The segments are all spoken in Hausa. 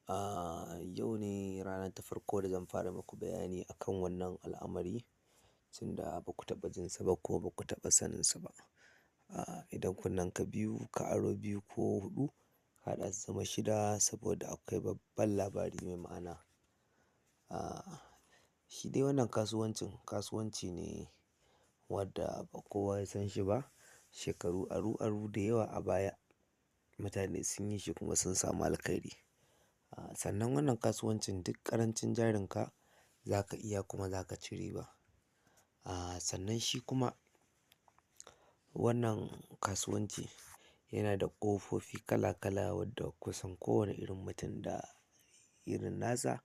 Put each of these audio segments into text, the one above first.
Yau ne rana ta farko da zan fara muku bayani akan wannan al'amari, tunda ba ku taɓa jin sa ba ko ba ku taɓa sanin sa ba. Idan kunnenka biyu, ka aro biyu ko huɗu, ka haɗa su zama shida saboda akwai babban labari mai ma'ana. Shi dai wannan kasuwancin, kasuwanci ne wadda ba kowa ya san shi ba. Shekaru aru aru da yawa a baya mutane sun yi shi kuma sun samu alkairi. Sannan wannan kasuwancin duk ƙarancin jarinka za ka iya kuma za ka ci riba. Sannan shi kuma wannan kasuwanci yana da ƙofofi kala kala wadda kusan kowane irin mutum da irin nasa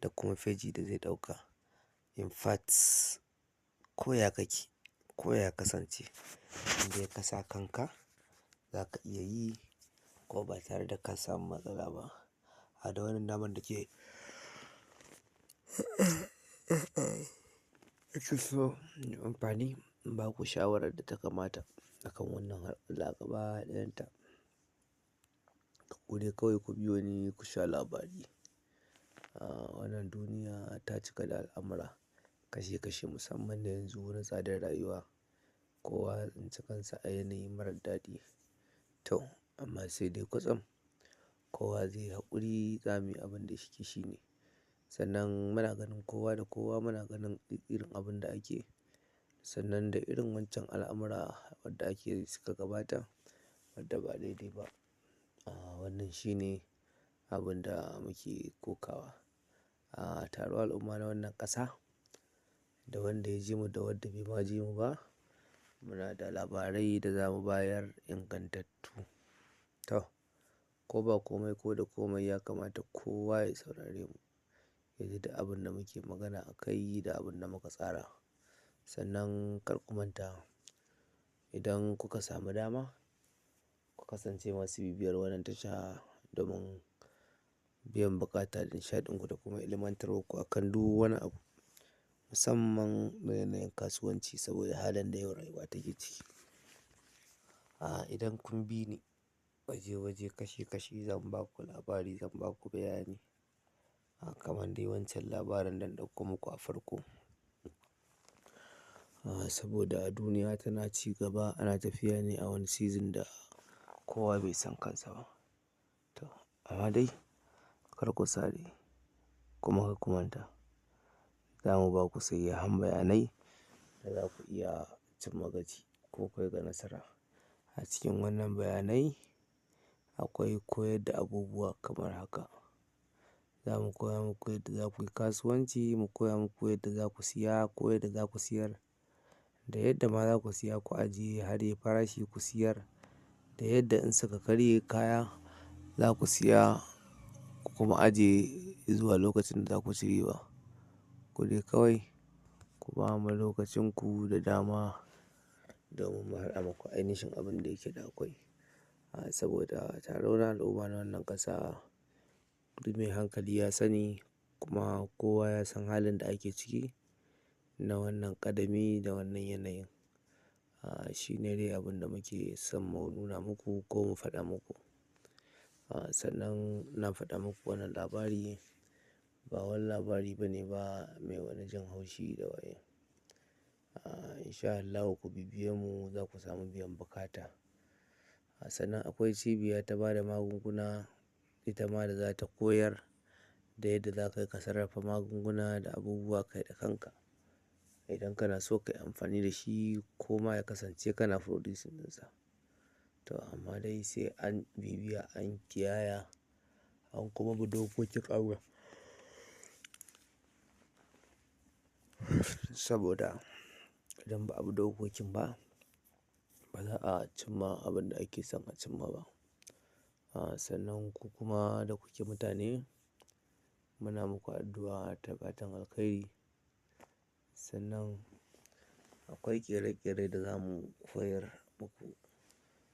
da kuma feji da zai ɗauka. In fact, ko ya kake, ko ya kasance, in dai ka sa kanka za ka iya yi ko ba tare da ka samu matsala ba. A da wannan daman da ke so amfani in ba ku shawarar da ta kamata akan wannan harƙalla gaba ɗayanta. Ku dai kawai ku biyo ni ku sha labari. Wannan duniya ta cika da al'amura kashe kashe musamman na yanzu na tsadar rayuwa. Kowa ya tsinci kansa a yanayi marar daɗi. To amma sai dai kwatsam kowa zai yi haƙuri, zamuyi abin da shike shine. Sannan muna ganin kowa da kowa muna ganin irin abin da ake. Sannan da irin wancan al'amura wadda ake suka gabata wadda ba daidai ba. Wannan shine abin da muke kokawa. Taron al'umma na wannan ƙasa da wanda ya ji mu da wadda bai ma ji mu ba, muna da labarai da za mu bayar ingantattu. To, ko ba komai ko da komai ya kamata kowa ya saurare mu, ya ji da abin da muke magana a kai da abin da muka tsara. Sannan kar ku manta idan kuka samu dama, ku kasance masu bibiyar wannan tasha domin biyan buƙata da nishaɗinku da kuma ilmantarwar ku akan duk wani abu musamman na yanayin kasuwanci saboda halin da yau rayuwa take ciki. Idan kun bi ni waje waje, kashi kashi zan ba ku labari, zan ba ku bayani. Kamar dai wancan labarin da na ɗauko muku a farko. Saboda duniya tana ci gaba, ana tafiya ne a wani season da kowa bai san kansa ba. To amma dai kar ku sare kuma kar ku manta. Za mu ba ku sahihan bayanai da za ku iya cimma gaci ko kai ga nasara. A cikin wannan bayanai akwai koyar da abubuwa kamar haka. Za mu koya muku yadda za ku yi kasuwanci, mu koya muku yadda za ku siya ko yadda za ku siyar, da yadda ma za ku siya ku ajiye har yayi farashi ku siyar, da yadda in suka karye kaya za ku siya ku kuma ajiye zuwa lokacin da za ku ci riba. Ku dai kawai ku ba mu lokacin ku da dama domin mu haɗa muku ainihin abin da yake da akwai. Saboda taro na al'umma na wannan ƙasa duk mai hankali ya sani kuma kowa ya san halin da ake ciki na wannan ƙadami da wannan yanayin. Shi ne dai abin da muke son mu nuna muku ko mu faɗa muku. Sannan na faɗa muku wannan labari ba wani labari bane ba mai wani jan haushi da waye. In sha Allahu ku bibiye mu za ku samu biyan bukata. Sannan akwai cibiya ta ba da magunguna, ita ma da za ta koyar da yadda za ka yi ka sarrafa magunguna da abubuwa kai da kanka. Idan kana so ka yi amfani da shi ko ma ya kasance kana producing ɗinsa. To amma dai sai an bibiya, an kiyaya, an kuma bi dokokin ƙaura. Saboda idan ba a bi dokokin ba, ba za a cimma abin da ake son a cimma ba. Sannan ku kuma da kuke mutane, muna muku addu'a ta fatan alkhairi. Sannan akwai ƙere-ƙere da za mu koyar muku,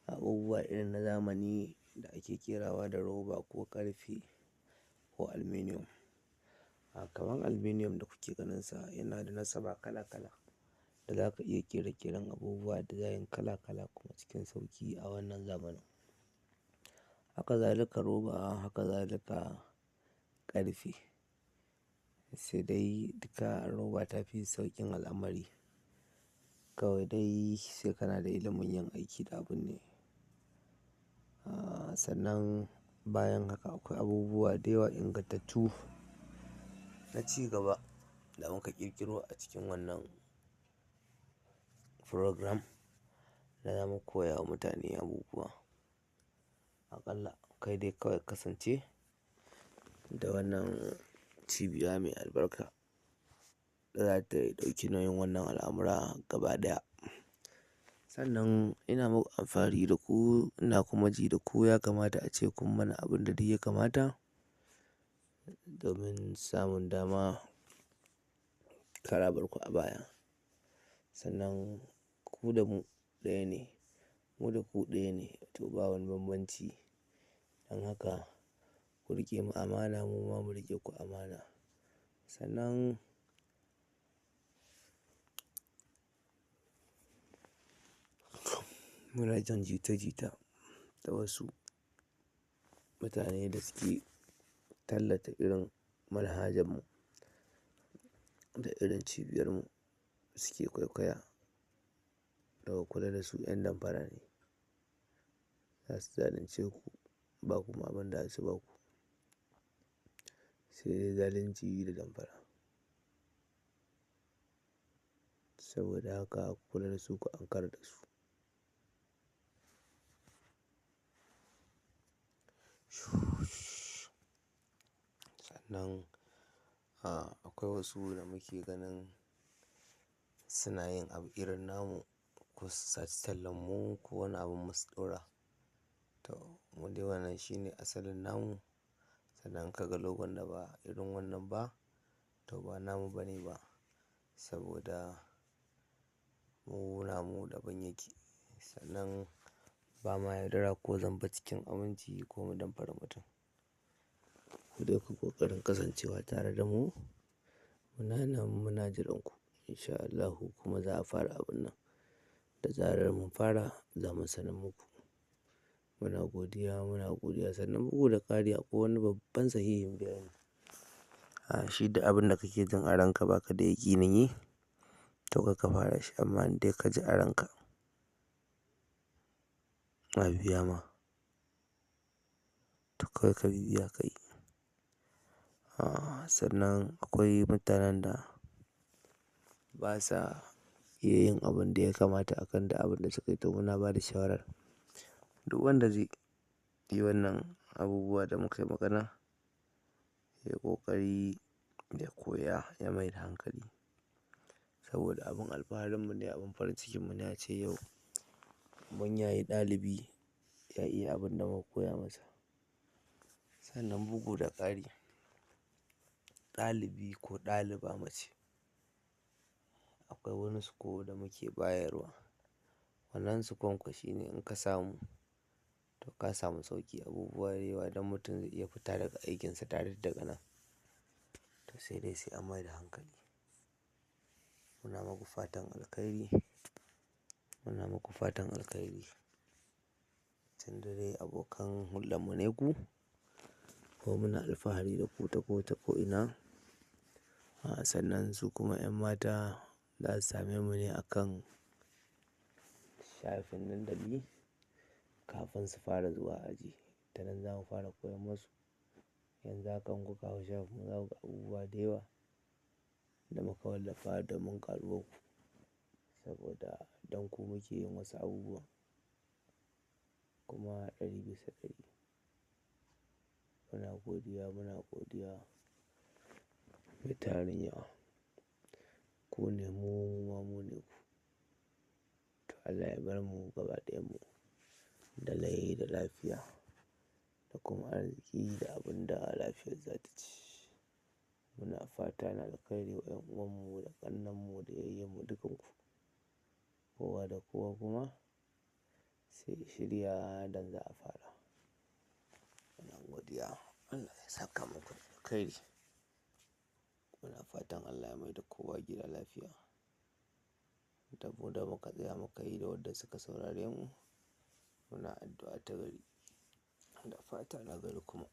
abubuwa irin na zamani da ake ƙerawa da roba ko ƙarfe ko aluminium. Kaman aluminium da kuke ganinsa yana da nasaba kala kala da za ka iya ƙere-ƙeren abubuwa design kala kala kuma cikin sauƙi a wannan zamanin. Haka zalika roba, haka zalika. ƙarfe. Sai dai duka roba ta fi sauƙin al'amari. Kawai dai sai kana da ilimin yin aiki da abun ne. Sannan bayan haka akwai abubuwa da yawa ingantattu na ci gaba da muka ƙirƙiro a cikin wannan program da zamu koya wa mutane abubuwa. Aƙalla kai dai kawai kasance da wannan cibiya mai albarka da za ta ɗauki nauyin wannan al'amura gaba ɗaya. Sannan ina muku alfahari da ku, ina kuma ji da ku ya kamata ace kun mana abin da duk ya kamata domin samun dama kar a barku a baya. Sannan ku da mu ɗaya ne, mu da ku ɗaya ne, to ba wani bambanci. Don haka ku riƙe mu amana mu ma mu riƙe ku amana. Sannan muna jan jita jita da wasu mutane da suke tallata irin manhajarmu da irin cibiyarmu suke kwaikwaya. Da ku kula da su 'yan damfara ne. Za su zalunce ku ba kuma abin da za su ba ku. Sai dai zalunci da damfara. Saboda haka ku kula da su ku ankara da su. Sannan, akwai wasu da muke ganin suna yin abu irin namu ko su saci tallan mu ko wani abu masu ɗora. To mu dai wannan shine asalin namu. Sannan ka ga logon da ba irin wannan ba to ba namu bane ba. Saboda mu namu daban yake. Sannan ba ma yaudara ko zamba cikin aminci ko mu damfari mutum. Ku dai ku ƙoƙarin kasancewa tare da mu. Muna nan muna jiran ku in sha Allahu kuma za a fara abun nan. Da zarar mun fara za mu sanar muku. Muna godiya, muna godiya sannan bugu da ƙari akwai wani babban sahihin bayani. Shi duk abin da kake jin a ranka ba ka da yaƙinin yi to kar ka fara shi amma in dai ka ji a ranka a biya ma. To kawai ka bibiya ka yi. Sannan akwai mutanen da basa iya yin abin da ya kamata a kan da abin da suka yi to muna ba da shawarar duk wanda zai yi wannan abubuwa da muka yi magana, ya yi ƙoƙari ya koya ya mai da hankali. Saboda abin alfaharin mu ne, abin farin cikin mu ne ace yau mun yaye ɗalibi ya iya abin da muka koya masa. Sannan bugu da ƙari, ɗalibi ko ɗaliba mace akwai wani score da muke bayarwa. Wannan score kuwa shine in ka samu to ka samu sauƙi abubuwa da yawa don mutum zai iya fita daga aikinsa direct daga nan. To sai dai sai an mai da hankali. Muna muku fatan alkhairi, muna muku fatan alkhairi. Tun da dai abokan hulɗan mu ne ku, ko muna alfahari da ku ta ko ta ko ina. Sannan su kuma 'yan mata za su same mu ne a kan shafin dandali kafin su fara zuwa aji. Ta nan za mu fara koya masu. Yanzu haka in kuka hau shafin mu za ku ga abubuwa da yawa da muka wallafa domin ƙaruwar ku. Saboda don ku muke yin wasu abubuwa kuma 100%. Muna godiya, muna godiya mai tarin yawa. Ku ne mu, muma mu ne ku. To Allah ya bar mu gaba ɗayan mu da rai da lafiya da kuma arziki da abun da lafiyar za ta ci. Muna fata na alkhairi wa 'yan uwan mu da ƙannan mu da yayyen mu dukanku. Kowa da kowa kuma sai ya shirya don za a fara. Muna godiya. Allah ya saka muku da alkhairi. Muna fatan Allah ya mai da kowa gida lafiya. Da mu da muka tsaya muka yi da wadda suka saurare mu. Muna addu'a ta gari da fata na gari kuma.